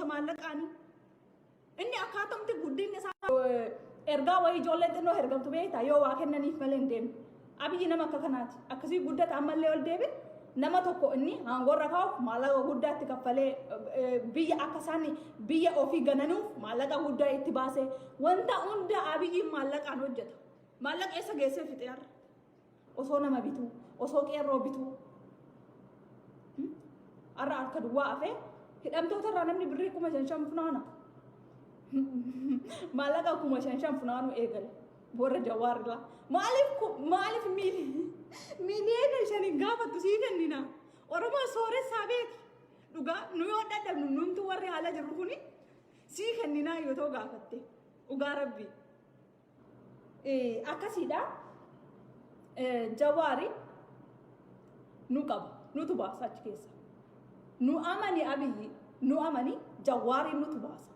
gowwoomsa maallaqaanii. Inni akkaatamti guddinni isaa ergaa wayii ijoolleen xinnoo ergamtu beektaa yoo waa kennaniif malee hin deemne. Abiyyi nama akka kanaati. Akkasii guddata ammallee ol deebi. Nama tokko inni aangoorra kaa'uuf maallaqa guddaa itti kaffalee biyya akka isaan biyya ofii gananuuf maallaqa guddaa itti baasee wanta hunda Abiyyiin maallaqaan hojjeta. Maallaqa eessa geessee fixe har'a? Osoo nama bituu, osoo qeerroo bituu. Har'a harka duwwaa hafee hidhamtoota irraa namni birrii 5,000 funaana. Maallaqa 5,000 funaanuu eegale. Warra Jawaar irraa. Maaliif 5 miiliyoona gaafattu sii kennina? Oromoo sooressaa beeki. Dhugaa nu yoo dadhabnu numtu warri haala jirru kuni sii kenninaa yoo ta'u gaafatte. Dhugaa rabbii. Akkasiidha. Jawaari nu qaba. Nutu baasa achi keessa. Nu amani Abiyyi, nu amani, Jawaari nutu baasa.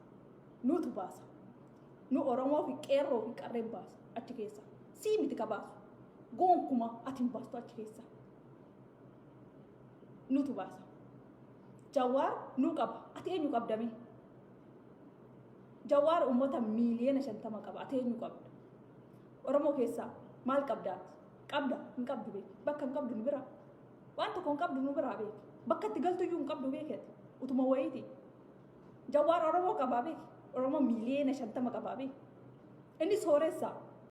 Nutu baasa. Nu Oromoo fi qeerroo fi qarreen baasa achi keessa. Sii miti ka baasu. Gonkuma ati hin baastu achi keessa. Nutu baasa. Jawaar nu qaba. Ati eenyu qabdame? Jawaar uummata 50 miiliyoona qaba. Ati eenyu qabda? Oromoo keessaa maal qabdaati? Qabda hin qabdu beeki. Bakka hin qabdu nu bira. Waan tokko hin qabdu nu biraa beeki. Bakka itti galtu iyyuu hin qabdu beeki ati. Utuma wayiiti. Jawaar Oromoo qabaa beeki. Oromoo 50 miiliyoona qabaa beeki. Inni sooressa.